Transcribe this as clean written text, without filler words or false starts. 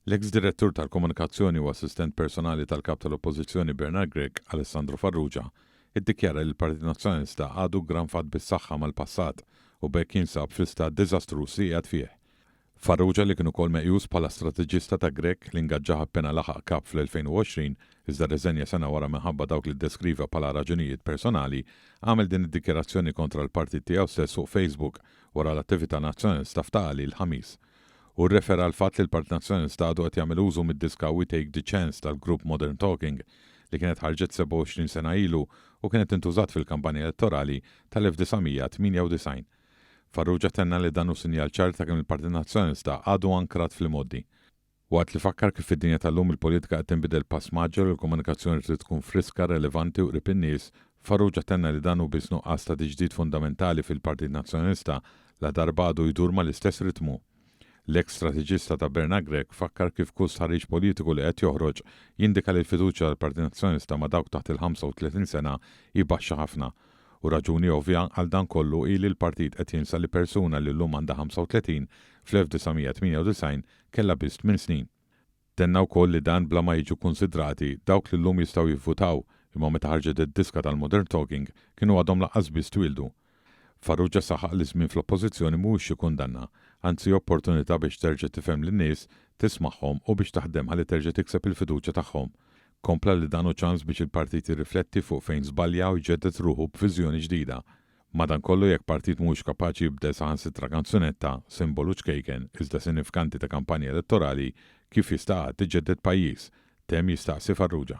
L-eks Direttur tal-Komunikazzjoni u Assistent Personali tal-Kap tal-Oppożizzjoni Bernard Grech, Alessandro Farrugia, iddikjara li l-Partit Nazzjonalista għadu ggranfat bis-saħħa mal-passat u b'hekk jinsab fl-istat diżastruż li qiegħed fih. Farrugia li kien ukoll meqjus bħala strateġista ta' Grech li ngaġġah appena laħaq Kap fl-2020 iżda rriżenja sena wara minħabba dawk li ddeskriva bħala raġunijiet personali, għamel din id-dikjarazzjoni kontra l-partit tiegħu stess fuq Facebook wara l-attività Nazzjonalista f'Ta' Qali l-Ħamis. Hu rrefera għall-fatt li l-Partit Nazzjonalista għadu qed jagħmel użu mid-diska We Take the Chance tal-grupp Modern Talking li kienet ħarġet 27 sena ilu u kienet intużat fil-kampanja elettorali tal-1998. Farrugia tenna li dan hu sinjal ċar ta' kemm il-Partit Nazzjonalista għadu ankrat fl-imgħoddi. Waqt li fakkar kif fid-dinja tal-lum il-politika qed tinbidel b'pass mgħaġġel u l-komunikazzjoni trid tkun friska, relevanti u qrib in-nies, Farrugia tenna li dan hu biss nuqqas ta' tiġdid fundamentali fil-Partit Nazzjonalista ladarba għadu jdur mal-istess ritmu. L-eks strateġista ta' Bernard Grech fakkar kif kull stħarriġ politiku li qed joħroġ jindika li l-fiduċja tal-Partit Nazzjonalista ma' dawk taħt il-35 sena hi baxxa ħafna U raġuni ovvja għal dan kollu hi li l-partit qed jinsa li persuna li llum għandha 35, fl-1998 kellha biss tminn snin. Tenna wkoll li dan bla ma jiġu kkunsidrati dawk li llum jistgħu jivvutaw imma meta ħarġet id-diska tal-Modern Talking kienu għadhom lanqas biss twieldu. Farrugia saħaq li żmien fl-Oppożizzjoni mhuwiex xi kundanna, anzi opportunità biex terġa' tifhem lin-nies, tismagħhom u biex taħdem ħalli terġa' tikseb il-fiduċja tagħhom. Kompla li dan hu ċans biex il-partit jirrifletti fuq fejn żbalja u jġedded ruħu b'viżjoni ġdida. Madankollu jekk partit mhuwiex kapaċi jibdel saħansitra kanzunetta, simbolu ċkejken, iżda sinifikanti ta' kampanja elettorali, kif jista' qatt iġedded pajjiż? temm jistaqsi Farrugia.